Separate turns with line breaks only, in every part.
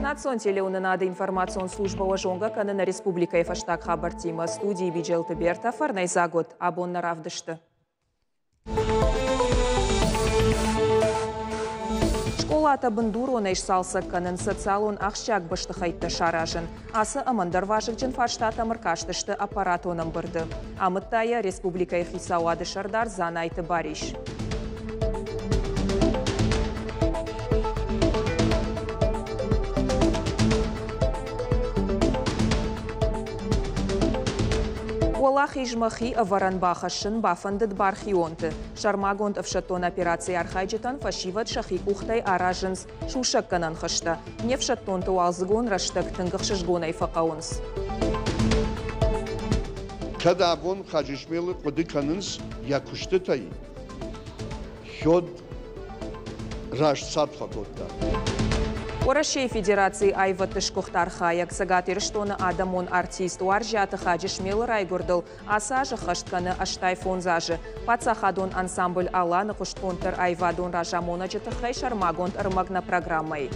Национ телеуынынады информацион службӕ уӕ зонгӕ кӕны нӕ республикӕйы фӕстаг хабӕрттимӕ. Студийы Биджелты Бертӕ, фӕрнӕйдзаг уыд абон нӕ равдысты. Скъолатӕ бындуронӕй сцалцӕг кӕнын, социалон ахсджиаг бӕстыхӕйттӕ саразын. Ацы ӕмӕ ӕндӕр вазыгджын фарстатӕм ӕркастысты аппаратон ӕмбырды. Амыдта йӕ республикӕйы хицауады сӕрдар Дзанайты Барис. Уӕлахизмӕ хи ӕвӕрӕн бахӕссын бафӕндыд бархионты. Сӕрмагонд ӕфсӕддон операцийы архайджытӕн фӕсивӕд сӕхи къухтӕй аразынц сусӕггӕнӕн хызтӕ. Не фсӕддонты уалдзыгон рӕстӕг тынг ӕхсызгонӕй фӕхъӕуынц.
Кӕд абон Хаджисмелы хъуыды кӕнынц йӕ куыстытӕй, уӕд раст цард фӕкодта.
Уӕрӕсейы Федерацийы аивӕдты сгуыхт архайӕг, Цӕгат Ирыстоны адӕмон артист Уарзиаты Хаджисмелы райгуырдыл ацы аз ӕххӕст кӕны 85 азы. Паддзахадон ансамбль «Алан»-ы хъуыстгонддӕр аивадон разамонӕджы тыххӕй сӕрмагонд ӕрмӕг нӕ программӕйы.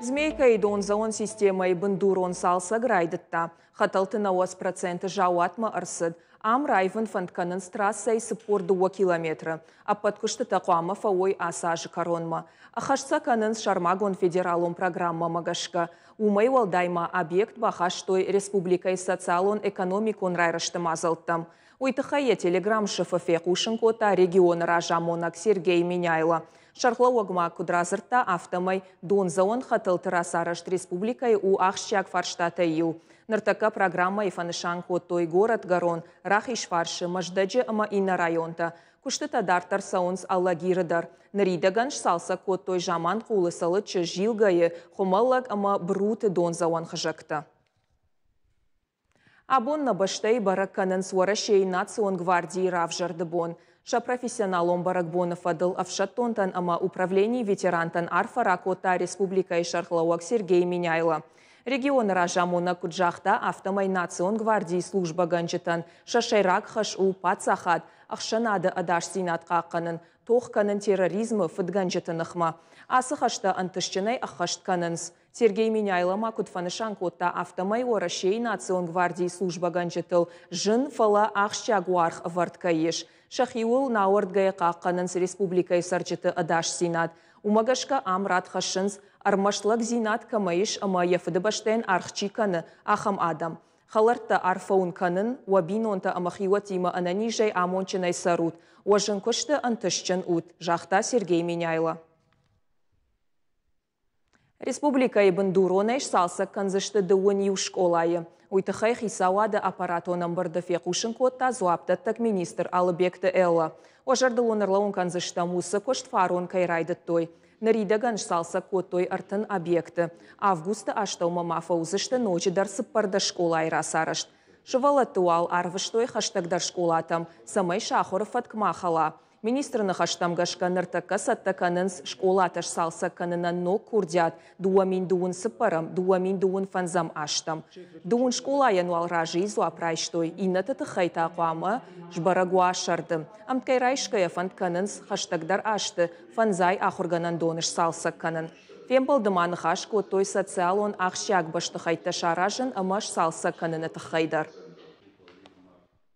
Змейкӕйы дондзӕуӕн системӕйы бындурон цалцӕг райдыдта. Хӕтӕлты 90% заууатмӕ ӕрцыд. Ам раивын фӕнд кӕнынц трассӕйы 42 километры. Ӕппӕт куыстытӕ хъуамӕ фӕуой ацы азы кӕронмӕ. Ӕххӕст сӕ кӕнынц сӕрмагонд федералон программӕмӕ гӕсгӕ. Уымӕй уӕлдай ма объект бахастой республикӕйы социалон-экономикон райрӕзты мадзӕлттӕм. Уый тыххӕй йӕ телеграм-сыфы фехъусын кодта регионы разамонӕг Сергей Меняйло. Сӕргълӕууӕг ма куыд радзырдта, афтӕмӕй дондзӕуӕн хӕтӕлты рацарӕзт республикӕйы у ахсджиаг фарстатӕй иу. Ныртӕккӕ программӕйы фӕнысан кодтой Горӕтгӕрон, Рахизфарсы, Мӕздӕджы ӕмӕ иннӕ районтӕ. Куыстытӕ дарддӕр цӕуынц Алагиры дӕр. Ныридӕгӕн сцалцӕг кодтой Заманхъулы, Цӕлыччы, Зилгӕйы, Хуымӕллӕг ӕмӕ Бруты дондзӕуӕн хызӕгтӕ. Абон нӕ бӕстӕйы бӕрӕг кӕнынц Уӕрӕсейы Национ гвардийы равзӕрды бон. Сӕ профессионалон бӕрӕгбоны фӕдыл ӕфсӕддонтӕн ӕмӕ управленийы ветерантӕн арфӕ ракодта республикӕйы сӕргълӕууӕг Сергей Меняйло. Регионы разамонӕг куыд загъта, афтӕмӕй Национ гвардийы службӕгӕнджытӕн сӕ сӕйраг хӕс у паддзахад, ӕхсӕнады ӕдасдзинад хъахъхъӕнын, тох кӕнын терроризмы, фыдгӕнджыты ныхмӕ. Ацы хӕстӕ ӕнтыстджынӕй ӕххӕст кӕнынц. Сергей Меняйло ма куыд фӕнысан кодта, афтӕмӕй Уӕрӕсейы Национ гвардийы службӕгӕнджытыл зын, фӕлӕ ахсджиаг уаргъ ӕвӕрд кӕй ис. Сӕхиуыл науӕрдгӕйӕ хъахъхъӕнынц республикӕйы цӕрджыты ӕдасдзинад. Уымӕ гӕсгӕ ам рад хӕссынц, ӕрмӕст лӕгдзинад кӕмӕ ис ӕмӕ йӕ фыдыбӕстӕйӕн аргъ чи кӕны, ахӕм адӕм. Хӕлӕрттӕ, арфӕ уын кӕнын, уӕ бинонтӕ ӕмӕ хиуӕттимӕ ӕнӕнизӕй, амондджынӕй цӕрут, уӕ зын куысты ӕнтыстджын ут, загъта Сергей Меняйло. Республикӕйы бындуронӕй сцалцӕг кӕндзысты 21 скъолайы. Уый тыххӕй хицауады аппаратон ӕмбырды фехъусын кодта дзуапдӕттӕг министр Алыбегты Элла. Уӕ зӕрдыл уын ӕрлӕууын кӕндзыстӕм, уыцы куыст фарон кӕй райдыдтой. Ныридӕгӕн сцалцӕг кодтой 30 объекты. Августы астӕумӕ ма фӕуыдзысты ноджыдӕр 14 скъолайы рацарӕзт. Сывӕллӕтты уал арвыстой хӕстӕгдӕр скъолатӕм, цӕмӕй сӕ ахуыры фӕтк ма хӕла. Министры ныхӕстӕм гӕсгӕ ныртӕккӕ цӕттӕ кӕнынц скъолатӕ сцалцӕг кӕнынӕн ног курдиат 2024-ӕм, 2025 азтӕм. Дыууын скъолайӕн уал разыйы дзуапп райстой, иннӕты тыххӕй та хъуамӕ сбӕрӕг уа сӕрды. Ӕмткӕй райсгӕйӕ фӕнд кӕнынц хӕстӕгдӕр азты фӕндзай ахуыргӕнӕндоны сцалцӕг кӕнын. Фембӕлды ма ныхас кодтой социалон ахсджиаг бӕстыхӕйттӕ саразын ӕмӕ сцалцӕг кӕныны тыххӕй дӕр.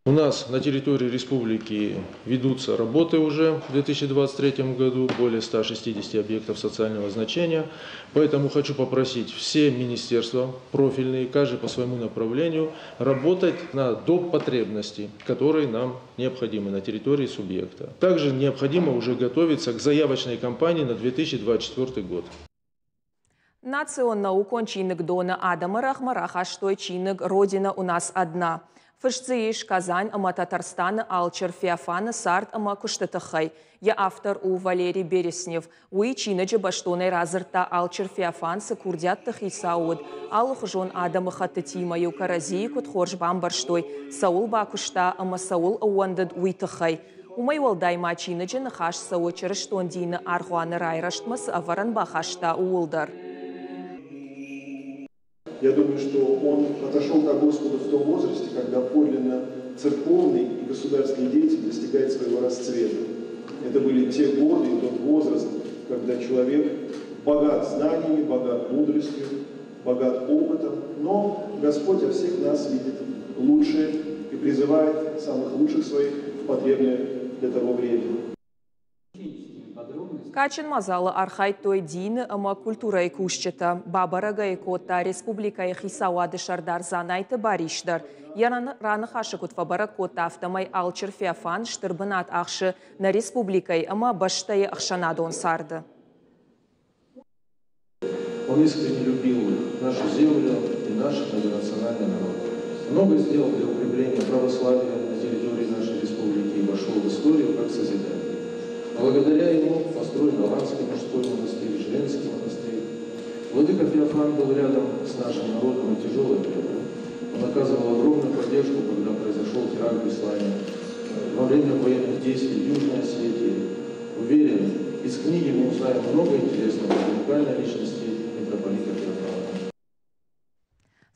У нас на территории республики ведутся работы уже в 2023 году, более 160 объектов социального значения. Поэтому хочу попросить все министерства профильные, каждый по своему направлению, работать на доп. Потребности, которые нам необходимы на территории субъекта. Также необходимо уже готовиться к заявочной кампании на 2024 год.
Национ наукон чиныгдоны адӕмы рӕгъмӕ рахастой чиныг «Родина у нас одна». Фыст дзы ис Казань ӕмӕ Татарстаны алчыр Феофаны цард ӕмӕ куысты тыххӕй. Йӕ автор у Валерий Береснев. Уый чиныджы бӕстонӕй радзырдта, алчыр Феофан цы курдиӕтты хицау уыд, алыхуызонӕдӕмыхӕттытимӕ-иу кӕрӕдзийы куыд хорз бамбӕрстой, цӕуыл бакуыста ӕмӕ цӕуыл ӕууӕндыд, уый тыххӕй. Уымӕй уӕлдай ма чиныджы ныхас цӕуы чырыстон дины аргъуаны райрӕзтмӕ цы ӕвӕрӕн бахаста, ууыл дӕр.
Я думаю, что он отошел к Господу в том возрасте, когда подлинно церковный и государственный деятель достигает своего расцвета. Это были те годы и тот возраст, когда человек богат знаниями, богат мудростью, богат опытом, но Господь о всех нас видит лучшее и призывает самых лучших своих в потребное для того время.
Кадджын мадзалы архайдтой дины ӕмӕ культурӕйы кусджытӕ. Бабӕрӕг ӕй кодта республикӕйы хицауады сӕрдар Дзанайты Барис дӕр. Йӕ раныхасы куыд фӕбӕрӕг кодта, афтӕмӕй Алчыр Феофан стыр бынат ахсы нӕ республикӕйы ӕмӕ бӕстӕйы ӕхсӕнадон царды.
Он искренне любил нашу землю и наш многонациональный народ. Много сделал для укрепления православия на территории нашей республики и вошел в историю как созидатель. Благодаря ему построен Аланский мужской монастырь, Женский монастырь. Владыка Феофан был рядом с нашим народом в тяжелое время. Он оказывал огромную поддержку, когда произошел теракт в Беслане, во время военных действий в Южной Осетии. Уверен, из книги мы узнаем много интересного о уникальной личности митрополита Феофана.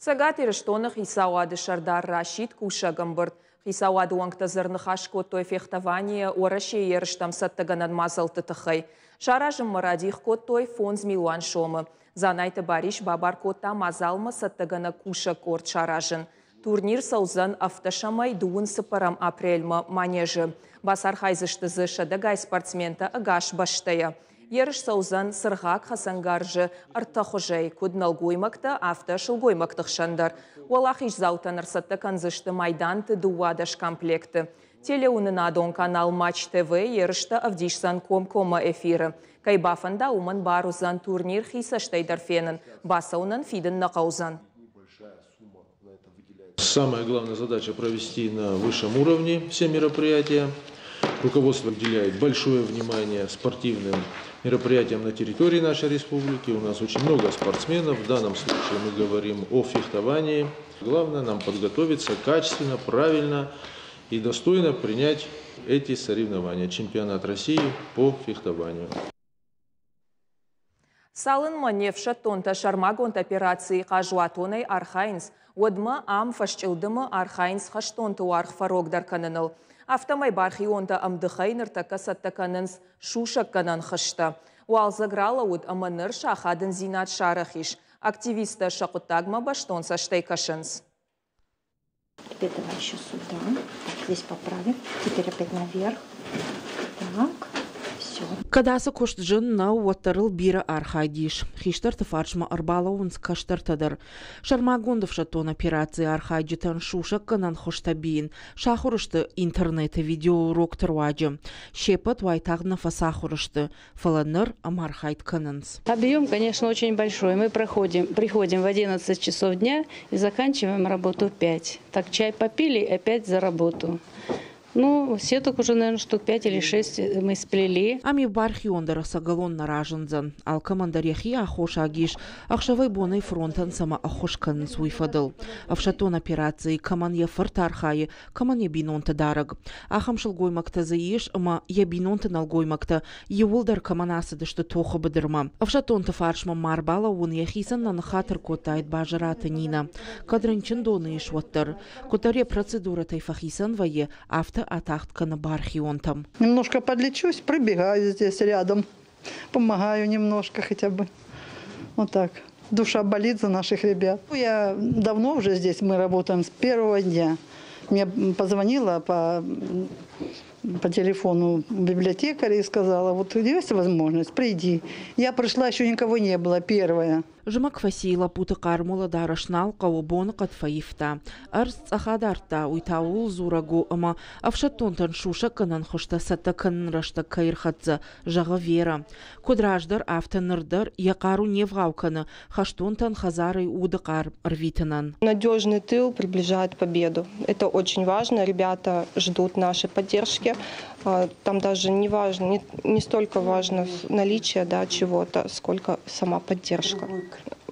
Цӕгат Ирыстоны хицауады сӕрдар расидт кусӕг ӕмбырд. Хицауады уӕнгтӕ дзы ӕрныхас кодтой фехтованийӕ Уӕрӕсейы ерыстӕм цӕттӕгӕнӕн мадзӕлтты тыххӕй. Саразынмӕ радих кодтой 5 милуан сомы. Дзанайты Барис бабар кодта мадзалмӕ цӕттӕгӕнӕг кусӕг къорд саразын. Турнир цӕудзӕн 17-ӕй 24 апрельмӕ Манежы. Бацархайдзысты дзы сӕдӕгай спортсментӕ ӕгас бӕстӕйӕ. Ерыс цӕудзӕн цыргъаг хӕцӕнгарзы ӕртӕ хуызӕй, куыд нӕлгоймӕгтӕ, афтӕ сылгоймӕгты хсӕн дӕр. Уӕлахиздзаутӕн ӕрцӕттӕ кӕндзысты майданты 12 комплекты. Телеуынынадон канал Матч ТВ ерыстӕ ӕвдисдзӕн комкоммӕ эфиры. Кӕй бафӕнда, уымӕн бар уыдзӕн турнир хи цӕстӕй дӕр фенын. Бацӕуынӕн фидын нӕ хъӕудзӕн.
Самая главная задача провести на высшем уровне все мероприятия. Руководство уделяет большое внимание спортивным мероприятиям на территории нашей республики. У нас очень много спортсменов. В данном случае мы говорим о фехтовании. Главное нам подготовиться качественно, правильно и достойно принять эти соревнования. Чемпионат России по фехтованию.
Цалынмӕ не фсӕддонтӕ сӕрмагонд операцийы хъазуатонӕй архайынц, уӕдмӕ ам фӕсчъылдымы архайынц хӕстонты уаргъ фӕрогдӕр кӕныныл. Афтӕмӕй бархионтӕ ӕмдыхӕй ныртӕккӕ цӕттӕ кӕнынц сусӕггӕнӕн хызтӕ. Уалдзӕг ралӕууыд ӕмӕ ныр сӕ ахадындзинад сарӕх ис. Активисттӕ сӕ хъуыддагмӕ бӕстон цӕстӕй кӕсынц.
Теперь давай еще сюда. Так, здесь поправим. Теперь опять наверх. Так, все.
Кӕд ацы куыст зын нӕу, уӕддӕр ыл бирӕ архайд ис. Хистӕрты фарсмӕ ӕрбалӕууынц кӕстӕртӕ дӕр. Сӕрмагонд ӕфсӕддон операцийы архайджытӕн сусӕггӕнӕн хызтӕ бийын сахуыр сты интернеты видеоурокты руаджы. Се ппӕт уайтагъд нӕ фӕцахуыр сты, фӕлӕ ныр ӕмархайд кӕнынц.
Объем, конечно, очень большой. Мы приходим в 11 часов дня и заканчиваем работу в 5. Так чай попили и опять за работу. Ну, сеток уже, наверное, штук 5 или 6 мы сплели.
Ам иу бархион дӕр ӕцӕгӕлон нӕ разындзӕн. Алкӕмӕн дӕр йӕхи аххосаг ис, ӕхсӕвӕй-бонӕй фронтӕн цӕмӕ ӕххуыс кӕнынц, уый фӕдыл. Ӕфсӕддон операцийы кӕмӕн йӕ фырт архайы, кӕмӕн йӕ бинонты дарӕг. Ахӕм сылгоймӕгтӕ дзы ис, ӕмӕ йӕ бинонты нӕлгоймӕгтӕ иууылдӕр кӕмӕн ацыдысты тохы быдырмӕ. Ӕфсӕддонты фарсмӕ ма рбалӕууын йӕхицӕн нӕ ныххатыр кодтаид Базараты Нинӕ. Кӕд рынчындоны ис, уӕддӕр. Куыддӕр йӕ процедурӕтӕй фӕхицӕн вӕййы, афтӕ атагъд кӕны бархионтӕм.
Немножко подлечусь, пробегаю здесь рядом, помогаю немножко хотя бы. Вот так. Душа болит за наших ребят. Я давно уже здесь, мы работаем с первого дня. Мне позвонила по телефону библиотекарь и сказала: вот есть возможность, приди. Я пришла, еще никого не было, первая.
Зымӕг фӕци, лӕппуты хъарм уӕлӕдарӕс нал хъӕуы, боныхъӕд фӕивта. Ӕрдз цъӕх адардта, уый та ууыл дзурӕг у, ӕмӕ ӕфсӕддонтӕн сусӕггӕнӕн хызтӕ цӕттӕ кӕнын рӕстӕг кӕй ӕрхӕццӕ, зӕгъы Верӕ. Куыд раздӕр, афтӕ ныр дӕр йӕ хъару не вгъау кӕны хӕстонтӕн хӕдзарӕй уды хъарм ӕрвитынӕн.
Надежный тыл приближает победу. Это очень важно. Ребята ждут нашей поддержки. Там даже не важно, не столько важно наличие, да, чего-то, сколько сама поддержка.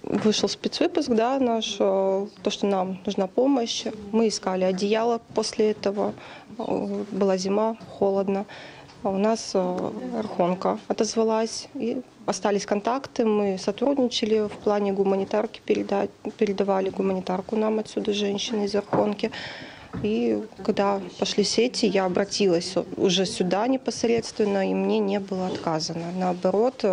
Вышел спецвыпуск, да, наш, то, что нам нужна помощь. Мы искали одеяло после этого. Была зима, холодно. У нас Архонка отозвалась, и остались контакты, мы сотрудничали в плане гуманитарки, передавали гуманитарку нам отсюда женщины из Архонки. И когда пошли сети, я обратилась уже сюда непосредственно, и мне не было отказано. Наоборот,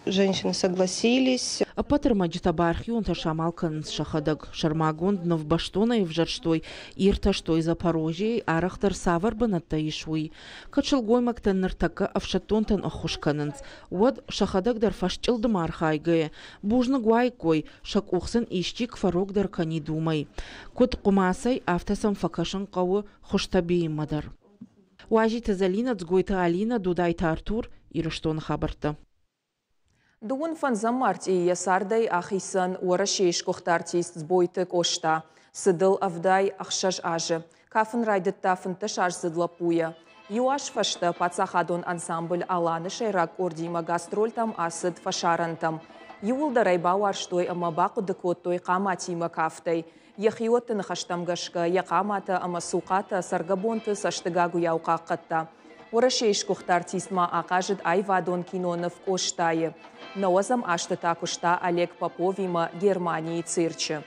женщины согласились.
Ӕппӕт ӕрмӕджытӕ бархионтӕ самал кӕнынц сӕхӕдӕг. Сӕрмагонд ныв бӕстонӕй ӕвзӕрстой, иртӕстой Запорожьейы арӕхдӕр цавӕр бынӕттӕ ис, уый. Кӕд сылгоймӕгтӕ ныртӕккӕ ӕфсӕддонтӕн ӕххуыс кӕнынц, уӕд сӕхӕдӕг дӕр фӕсчъылдым архайгӕйӕ, бузныг уаиккой, сӕ къух сын исчи куы фӕрогдӕр кӕнид, уымӕй. Куыд хъуымацӕй, афтӕ сӕм фӕкӕсын хъӕуы хуызтӕ бийынмӕ дӕр. Уазиты Зӕлинӕ, Дзгойты Алинӕ, Дудайты Артур, Ирыстоны хабӕрттӕ.
Дыууын фӕндзӕм мартъийы йӕ цардӕй ахицӕн Уӕрӕсейы сгуыхт артист Дзбойты Къоста. Цыдыл 76 азы. Кафын райдыдта 15-аздзыд лӕппуйӕ. Иу аз фӕстӕ паддзахадон ансамбль «Алан»-ы сӕйраг къордимӕ гастрольтӕм ацыд фӕсарӕнтӕм. Иууылдӕр ӕй бауарзтой ӕмӕ бахъуыды кодтой хъаматимӕ кафтӕй. Йӕ хиуӕтты ныхӕстӕм гӕсгӕ, йӕ хъаматӕ ӕмӕ цухъатӕ цӕргӕбонты цӕстыгагуыйау хъахъхъӕдта. Уӕрӕсейы сгуыхт артист ма ахъазыд аивадон киноныв «Къостайы». Нӕуӕдзӕм азты та куыста Олег Поповимӕ Германийы цирчы.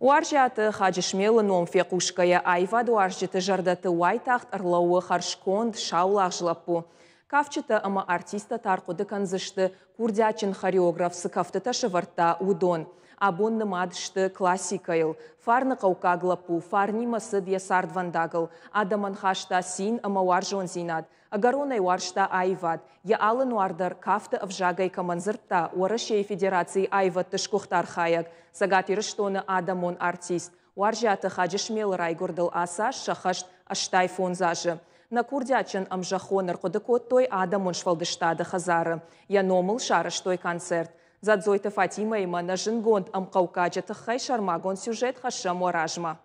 Уарзиаты Хаджысмелы ном фехъусгӕйӕ аивадуарзджыты зӕрдӕты уайтагъд ӕрлӕууы хӕрзконд, саулагъз лӕппу. Кафджытӕ ӕмӕ артисттӕ та ӕрхъуыды кӕндзысты, курдиатджын хореограф цы кӕфтытӕ сӕвӕрдта, уыдон. Абон нымад сты классикӕйыл. Фарныхъӕуккаг лӕппу фарнимӕ цыд йӕ цардвӕндагыл. Адӕмӕн хаста цин ӕмӕ уарзондзинад. Ӕгӕронӕй уарзта аивад. Йӕ алы нуар дӕр кафты ӕвзагӕй кӕмӕн дзырдта, Уӕрӕсейы Федерацийы аивӕдты сгуыхт архайӕг, Цӕгат Ирыстоны адӕмон артист Уарзиаты Хаджысмелы райгуырдыл ацы аз сӕххӕст 85 азы. Нӕ курдиатджын ӕмзӕххон ӕрхъуыды кодтой адӕмон сфӕлдыстады хӕдзары. Йӕ номыл сарӕзтой концерт. Дзадзойты Фатимӕимӕ нӕ зындгонд ӕмхъӕуккаджы тыххӕй сӕрмагонд сюжет хӕссӕм уӕ размӕ.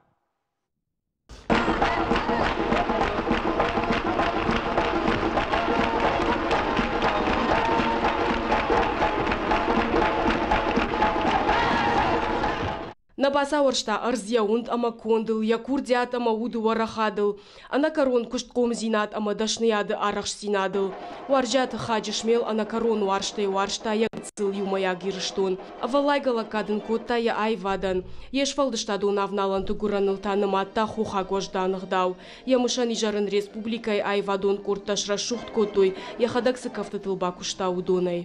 Нӕ бацауӕрста ӕрдз йӕ уынд ӕмӕ кондыл, йӕ курдиат ӕмӕ уды уӕрӕхадыл, ӕнӕкӕрон куыстхъомдзинад ӕмӕ дӕсныйады арӕхстдзинадыл. Уарзиаты Хаджысмел ӕнӕкӕрон уарзтӕй уарзта йӕ гыццыл иумӕйаг Ирыстон. Ӕвӕллайгӕ лӕггад ын кодта йӕ аивадӕн. Йе сфӕлдыстадон авналӕнты гуырӕныл та нымадта хохаг уӕздан ӕгъдау. Йӕ мысӕн изӕр ын республикӕйы аивадон къордтӕ срӕсугъд кодтой, йӕхӕдӕг цы кӕфтытыл бакуыста, уыдонӕй.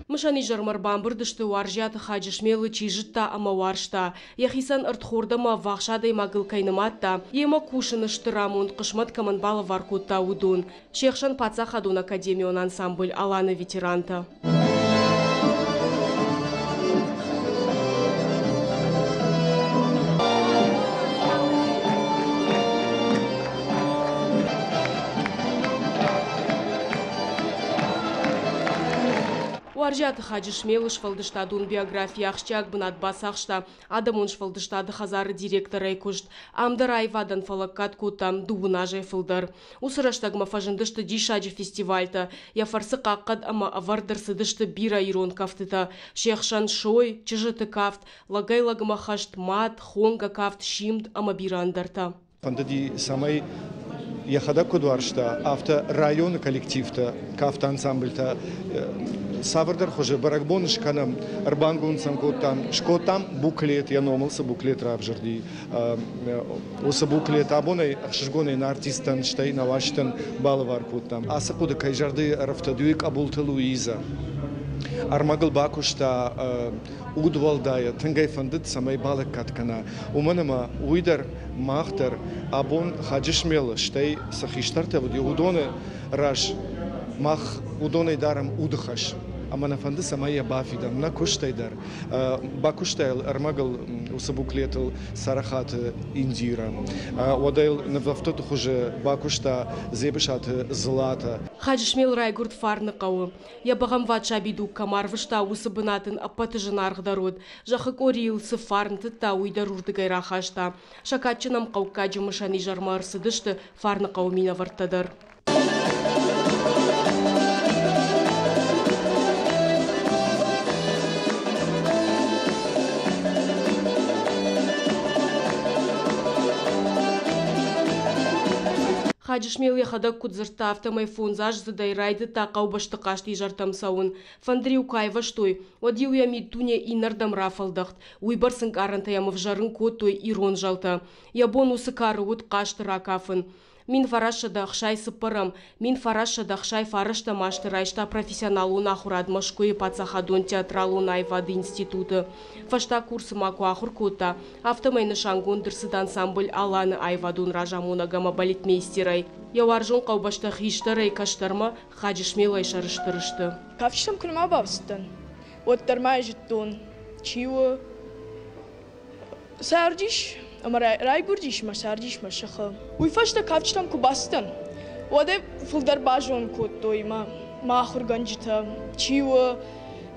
Мысӕн изӕрмӕ ӕрбамбырд сты Уарзиаты Хаджысмелы чи зыдта ӕмӕ уарзта, йӕхицӕн ӕрдхорд ӕмӕ ӕввахс адӕймагыл кӕй нымадта, йемӕ кусыны стыр амонд хъысмӕт кӕмӕн балӕвар кодта, уыдон. Се хсӕн паддзахадон академион ансамбль «Алан»-ы ветерантӕ. Уарзиаты Хаджысмелы сфӕлдыстадон биографийы ахсджиаг бынат бацахста адӕмон сфӕлдыстады хӕдзары директорӕй куыст. Ам дӕр аивадӕн фӕлӕггад кодта дыууын азӕй фылдӕр. Уыцы рӕстӕгмӕ фӕзындысты диссаджы фестивальтӕ, йӕ фӕрцы хъахъхъӕд ӕмӕ ӕвӕрд ӕрцыдысты бирӕ ирон кӕфтытӕ. Се хсӕн сой, чызджыты кафт, лӕгӕй-лӕгмӕ хӕст, мад, хонгӕ кафт, симд ӕмӕ бирӕ ӕндӕртӕ.
Фӕндыди, цӕмӕй йӕхӕдӕг куыд уарзта, афтӕ районы коллективтӕ, кафты ансамбльтӕ цавӕрдӕр хуызы бӕрӕгбон скӕнӕм, ӕрбангом сӕм кодтам, скодтам буклет, йӕ номыл цы буклет равзӕрди, уыцы буклет абонӕй ӕхсызгонӕй нӕ артисттӕн, стӕй нӕ уазджытӕн балӕвар кодтам. Ацы хъуыды кӕй зӕрдӕйы ӕрӕфтыд, уый Къӕбулты Луизӕ. Ӕрмӕгыл бакуыста удуӕлдайӕ, тынг ӕй фӕндыд, цӕмӕй балӕггад кӕна. Уымӕн ӕмӕ уый дӕр, мах дӕр абон Хаджысмелы, стӕй цы хистӕртӕ уыди, уыдоны раз мах уыдонӕй дарӕм уды хӕс. Ӕмӕ нӕ фӕнды, цӕмӕй йӕ бафидӕм нӕ куыстӕй дӕр. Бакуыста йыл ӕрмӕгыл уыцы буклетыл Царахаты Индира. Уӕдӕ йыл нывӕфтыды хуызы бакуыста Дзебысаты Златӕ.
Хаджысмел райгуырд Фарныхъӕуы. Йӕ бӕгъӕмвад сабидуг кӕм арвыста, уыцы бынат ын ӕппӕты зынаргъдӕр уыд. Зӕххы къорийыл цы фарн тыдта, уый дӕр уырдыгӕй рахаста. Сӕ кадджын ӕмхъӕуккаджы мысӕн изӕрмӕ ӕрцыдысты Фарныхъӕуы минӕвӕрттӕ дӕр. Хаджысмел йӕхӕдӕг куыд дзырдта, афтӕмӕй фондзаздзыдӕй райдыдта хъӕубӕсты хъазтизӕртӕм цӕуын. Фӕндыр-иу куы айвӕзтой, уӕд-иу йӕ миддуне иннӕрдӕм рафӕлдӕхт, уыйбӕрц ӕнкъарӕнтӕ йӕм ӕвзӕрын кодтой ирон зӕлтӕ. Йӕ бон уыцы кары уыд хъазты ракафын. 1964, 1969 азты райста профессионалон ахуырад Мӕскуыйы паддзахадон театралон аивады институты. Фӕстаг курсы ма куы ахуыр кодта, афтӕмӕй нысангонд ӕрцыд ансамбль «Алан-ы» аивадон разамонӕг ӕмӕ балетмейстерӕй. Йӕ уарзон хъӕубӕстӕ хистӕрӕй кӕстӕрмӕ Хаджысмелӕй сӕрыстыр сты.
Кафджытӕм куы нӕма бацыдтӕн, уӕддӕр ма зыдтон, чи у. Цардис ӕмӕ райгуырдис мӕ цардис мӕ сыхы. Уый фӕстӕ кафджытӕм куы бацыдтӕн, уӕд ӕй фылдӕр базонын кодтой мӕ мӕ ахуыргӕнджытӕ, чи у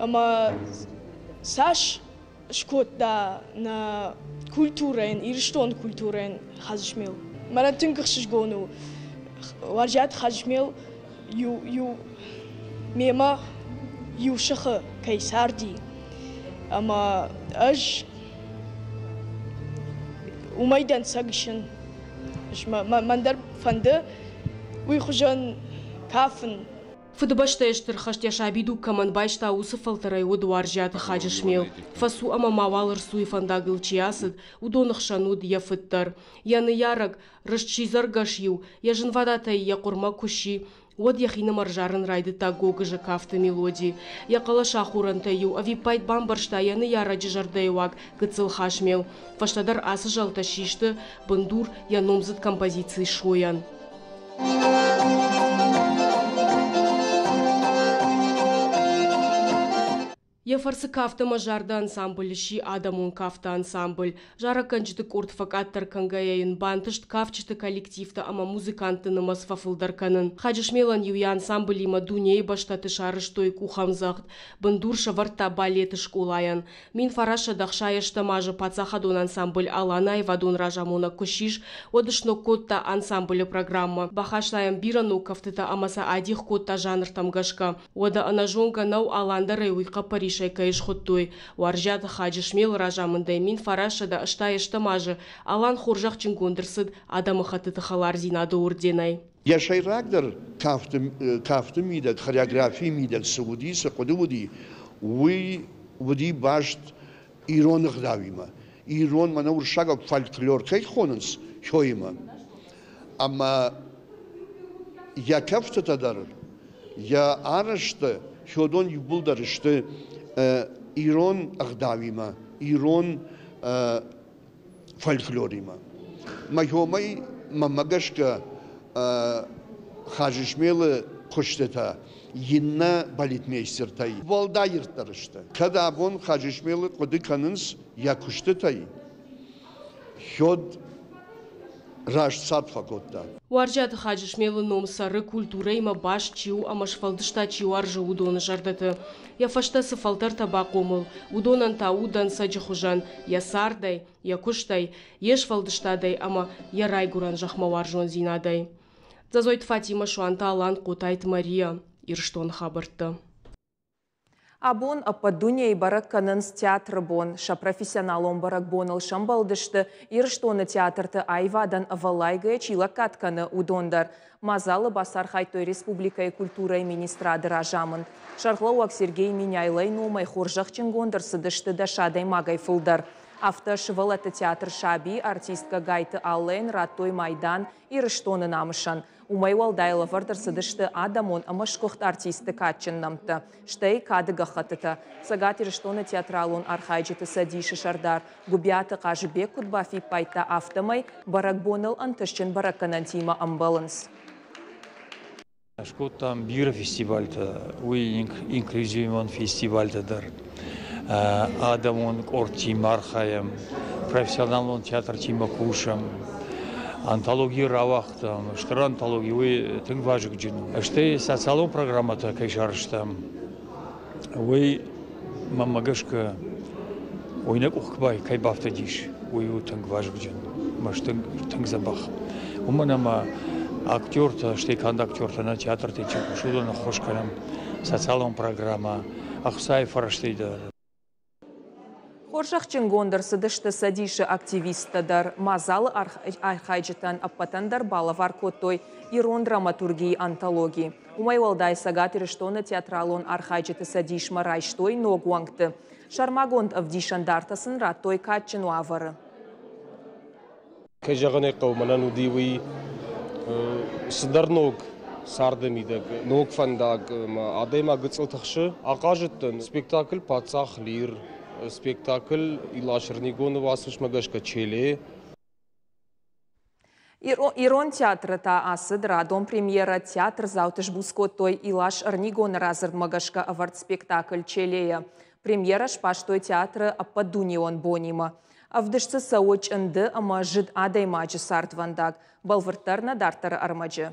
ӕмӕ цас скодта нӕ культурӕйӕн, Ирыстоны культурӕйӕн Хадзысмел. Мӕнӕн тынг ӕхсызгон у, Уарзиаты Хадзысмел иу, иу мемӕ иу сыхы кӕй царди, ӕмӕ ӕз уымӕй дӕнцӕг исын. Мӕн дӕр фӕнды уый хуызӕн кафын.
Фыдыбӕстӕйы Стыр хӕст йӕ сабидуг кӕмӕн байста, уыцы фӕлтӕрӕй уыд Уарзиаты Хаджысмел. Фӕцу ӕмӕ мауал ӕрцуйы фӕндагыл чи ацыд, уыдоны хсӕн уыд йӕ фыд дӕр. Йӕ ныййарӕг, рыст сидзӕргӕс-иу, йӕ зынвадатӕй йӕ хъуырмӕ куы сси, уӕд йӕхинымӕр зарын райдыдта гогызы кафты мелоди. Йӕ хъӕлӕсахорӕнтӕй-иу ӕвиппайд бамбӕрста йӕ ныййарӕджы зӕрдӕйы уаг гыццыл Хасмел. Фӕстӕдӕр ацы зӕлтӕ систы бындур йӕ номдзыд композици «Сойӕн». Йӕ фӕрцы кафт ӕмӕ зарды ансамбль сси адӕмон кафты ансамбль. Зарӕггӕнджыты къорд фӕкъаддӕр кӕнгӕйӕ йын бантыст кафджыты коллективтӕ ӕмӕ музыкантты нымӕц фӕфылдӕр кӕнын. Хаджысмелӕн-иу йӕ ансамблимӕ дунейы бӕстӕты сарӕзтой къухӕмдзӕгъд. Бындур сӕвӕрдта балеты скъолайӕн. 1968 азы паддзахадон ансамбль «Алан» аивадон разамонӕг куы ссис, уӕд сног кодта ансамблы программӕ, бахаста йӕм бирӕ ног кӕфтытӕ ӕмӕ сӕ адих кодта жанртӕм гӕсгӕ. Уӕдӕ ӕнӕзонгӕ нӕу, Алан дӕр ӕй уый хъӕппӕрисӕй кӕй схуыдтой. Уарзиаты Хаджысмелы разамындӕй 1988 азы Алан хорзӕхджынгонд ӕрцыд адӕмыхӕттыты хӕлардзинады орденӕй.
Йӕ сӕйрагдӕр кафты, кафты мидӕг, хореографийы мидӕг цы уыди, цы хъуыды уыди, уый уыди баст ирон ӕгъдауимӕ. Ирон, мӕнӕ уырыссагау фольклор кӕй хонынц, хёимӕ. Ӕмӕ йӕ кӕфтытӕ дӕр, йӕ арӕзты хёдон иууылдӕр сты ирон ӕгъдауимӕ, ирон фольклоримӕ. Мӕхёмӕй мӕнмӕ гӕсгӕ Хадзысмелы куыстытӕ иннӕ балетмейстертӕй уӕлдай ирддӕр сты. Кӕд абон Хаджисмелы хъуыды кӕнынц йӕ куыстытӕй, уӕд раст цард фӕкодта.
Уарзиаты Хаджысмелы ном цӕры, культурӕимӕ баст чи у ӕмӕ сфӕлдыстад чи уарзы, уыдоны зӕрдӕты. Йӕ фӕстӕ цы фӕлтӕртӕ бахъомыл, уыдонӕн та у дӕнцӕджы хуызӕн йӕ цардӕй, йӕ куыстӕй, йе сфӕлдыстадӕй ӕмӕ йӕ райгуырӕн зӕхмӕ уарзондзинадӕй. Дзӕзойты Фатимӕ, Суанты Алан, Хъотайты Мария, Ирыстоны хабӕрттӕ.
Абон ӕппӕт дунейы бӕрӕг кӕнынц театры бон. Сӕ профессионалон бӕрӕгбоныл сӕмбӕлдысты, Ирыстоны театрты аивадӕн ӕвӕллайгӕ чи лӕггад кӕны, уыдон дӕр. Мадзалы бацархайдтой республикӕйы культурӕйы министрады разамынд. Сӕргълӕууӕг Сергей Меняйлойы номӕй хорзӕхджынгонд ӕрцыдысты 10 адӕймагӕй фылдӕр. Афтӕ сывӕллӕтты театр «Саби» артисткӕ Гайты Аллӕйӕн радтой майдан Ирыстоны намысӕн. Уымӕй уӕлдай лӕвӕрд ӕрцыдысты адӕмон ӕмӕ сгуыхт артистты кадджын нӕмттӕ, стӕй кады гӕххӕттытӕ. Цӕгат Ирыстоны театралон архайджыты цӕдисы сӕрдар Гуыбиаты Хъазыбег куыд бафиппайдта, афтӕмӕй бӕрӕгбоныл ӕнтыстджын бӕрӕггӕнӕнтимӕ ӕмбӕлынц.
Скодтам бирӕ фестивальтӕ, уый инклюзивон фестивальтӕ дӕр. Адӕмон къордтимӕ архайӕм, профессионалон театртимӕ кусӕм. Антологи рауагътам, стыр антологи, уый тынг вазыгджын у. Стӕй социалон программӕтӕ кӕй сарӕзтам, уый мӕнмӕ гӕсгӕ уый нӕ къух кӕй бафтыдис, уый у тынг вазыгджын, тынг, тынг дзӕбӕх. Уымӕн ӕмӕ актертӕ, стӕй канд актертӕ нӕ театртӕй чи кусы, уыдон ӕххуыс кӕнӕм социалон программӕ ӕхцайы фӕрӕзтӕй дӕр.
Хорзӕхджынгонд ӕрцыдысты Цӕдисы активисттӕ дӕр. Мадзалы архайджытӕн ӕппӕтӕн дӕр балӕвар кодтой ирон драматургийы антологи. Уымӕй уӕлдай Цӕгат Ирыстоны театралон архайджыты цӕдисмӕ райстой ног уӕнгты. Сӕрмагонд ӕвдисӕндартӕ сын радтой кадджын уавӕры.
Кӕй зӕгъын ӕй хъӕуы, мӕнӕн уыди уый цыдӕр ног царды мидӕг, ног фӕндаг ӕмӕ адӕймаг гыццыл тыхсы. Ахъазыдтӕн спектакль «Паддзах Лир», спектакль Илас Ӕрнигоны уацмысмӕ гӕсгӕ «Челе».
Ирон театры та ацыд радон премьерӕ. Театрдзауты сбуц кодтой Илас Ӕрнигоны радзырдмӕ гӕсгӕ ӕвӕрд спектакль «Челе-йӕ». Премьерӕ сбастой театры ӕппӕтдунеон бонимӕ. Ӕвдыст дзы цӕуы чъынды ӕмӕ зыд адӕймаджы цардвӕндаг. Бӕлвырддӕр нӕ дарддӕры ӕрмӕджы.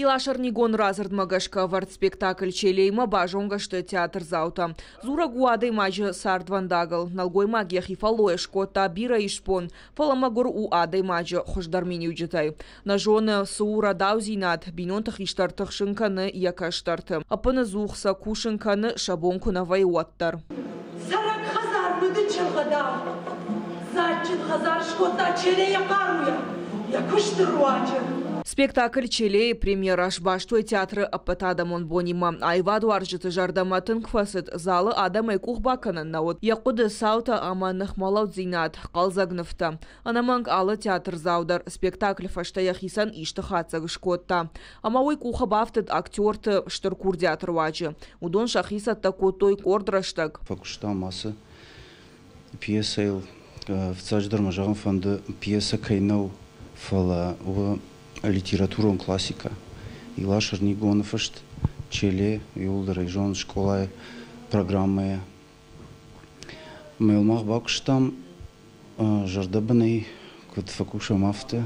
Илас Ӕрнигон радзырдмӕ гӕсгӕ ӕвӕрд спектакль «Челеймӕ» базонгӕ сты театрдзаутӕ. Дзурӕг у адӕймаджы цардвӕндагыл. Нӕлгоймаг йӕхи фӕллойӕ скодта бирӕ исбон, фӕлӕ мӕгуыр у адӕймаджы хуыздӕр миниуджытӕй. Нӕ зоны, цы у рӕдаудзинад, бинонты хистӕр тыхсын кӕны йӕ кӕстӕрты. Ӕппынӕдзух сӕ кусын кӕны, сӕ бон куы нӕ вӕййы, уӕддӕр.
Цӕрӕг хӕдзар мыды чыргъӕдау. Дзаджджын хӕдзар скодта Челе йӕ хъаруйӕ, йӕ куысты руаджы.
Спектакль «Челейы» премьерӕ сбастой театры ӕппӕтадӕмон бонимӕ. Аивадуарзджыты зӕрдӕмӕ тынг фӕцыд, залы адӕмӕй къух бакӕнӕн нӕ уыд. Йӕ хъуыды, цаутӕ ӕмӕ ныхмӕлӕуддзинад, хъӕлдзӕг нывтӕ. Ӕнӕмӕнг алы театрдзау дӕр спектаклы фӕстӕ йӕхицӕн исты хатдзӕг скодта. Ӕмӕ уый къухы бафтыд актерты стыр курдиаты руаджы. Уыдон сӕхи цӕттӕ кодтой къорд рӕстӕг.
Фӕкуыстам ацы пьесӕйыл. Фыццаджыдӕр мӕ зӕгъын фӕнды, пьесӕ кӕй нӕу, фӕлӕ у литературон классикӕ. Илас Ӕрнигоны фыст Челе, иууылдӕр ӕй зонынц скъолайы программӕйӕ. Ӕмӕ йыл мах бакуыстам зӕрдӕбынӕй, куыд фӕкусӕм, афтӕ.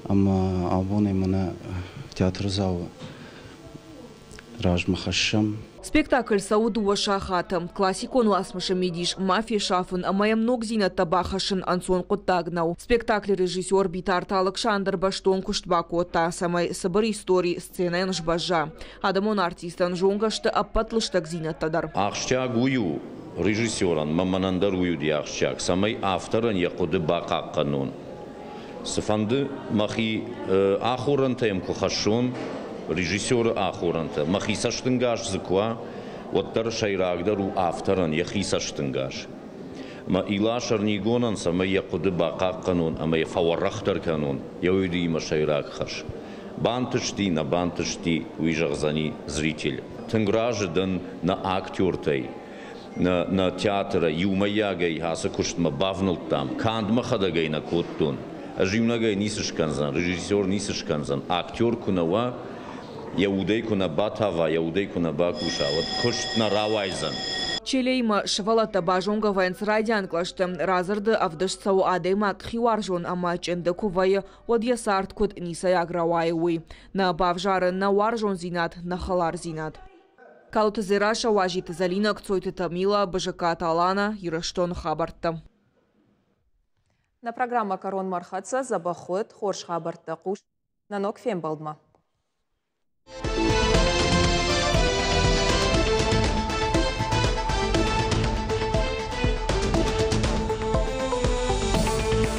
Ӕмӕ абонӕй мӕнӕ театрдзауы размӕ хӕссӕм.
Спектакль цӕуы дыууӕ сахаты. Классикон уацмысы мидис ма фесафын ӕмӕ йӕм ногдзинӕдтӕ бахӕссын ӕнцон хъуыддаг нӕу. Спектаклы режиссер Битарты Алыксандр бӕстон куыст бакодта, цӕмӕй цыбыр истори сценӕйӕн сбӕзза. Адӕмон артисттӕн зонгӕ сты ӕппӕт лыстӕгдзинӕдтӕ дӕр.
Ахсджиаг уый у, режиссерӕн мӕ мӕнӕн дӕр уый уыди ахсджиаг, цӕмӕй авторӕн йӕ хъуыды бахъахъхъӕнон. Цыфӕнды мӕхи ахорӕнтӕ йӕм куы хӕссон, режиссеры ахорӕнтӕ, мӕхи цӕстӕнгас дзы куы уа, уӕддӕр сӕйрагдӕр у авторӕн йӕхи цӕстӕнгас. Мӕ Илас Ӕрнигонӕн цӕмӕй йӕ хъуыды бахъахъхъӕнон ӕмӕ йӕ фӕуӕрӕхдӕр кӕнон, йӕ уый мӕ сӕйраг хӕс. Бантысти, нӕ бантысти, уый зӕгъдзӕни зритель. Тынг разы дӕн нӕ актертӕй, нӕ театрӕй, иумӕйагӕй ацы куыстмӕ бавнӕлдтам. Канд мӕхӕдӕгӕй нӕ кодтон. Ӕз иунӕгӕй ницы скӕндзӕн, режиссер ницы скӕндзӕн. Актер куы нӕ уа, йӕ удӕй куы нӕ батава, йӕ удӕй куы нӕ бакуса, уӕд куыст нӕ рауайдзӕн.
Челеимӕ сывӕллӕттӕ базонгӕ вӕййынц райдиан кълӕсты. Радзырды ӕвдыст цӕуы адӕймаг хиуарзон ӕмӕ чъынды куы вӕййы, уӕд йӕ цард куыд ницӕйаг рауайы, уый. Нӕ бавзары нӕ уарзондзинад, нӕ хӕлардзинад. Калоты Дзерассӕ, Уазиты Зӕлинӕ, Кцойты Тамила, Бызыккаты Алана, Ирыстоны хабӕрттӕ.
Нӕ программӕ кӕронмӕ ӕрхӕццӕ. Дзӕбӕх уӕд, хорз хабӕрттӕ хъус. Нӕ ног фембӕлдмӕ.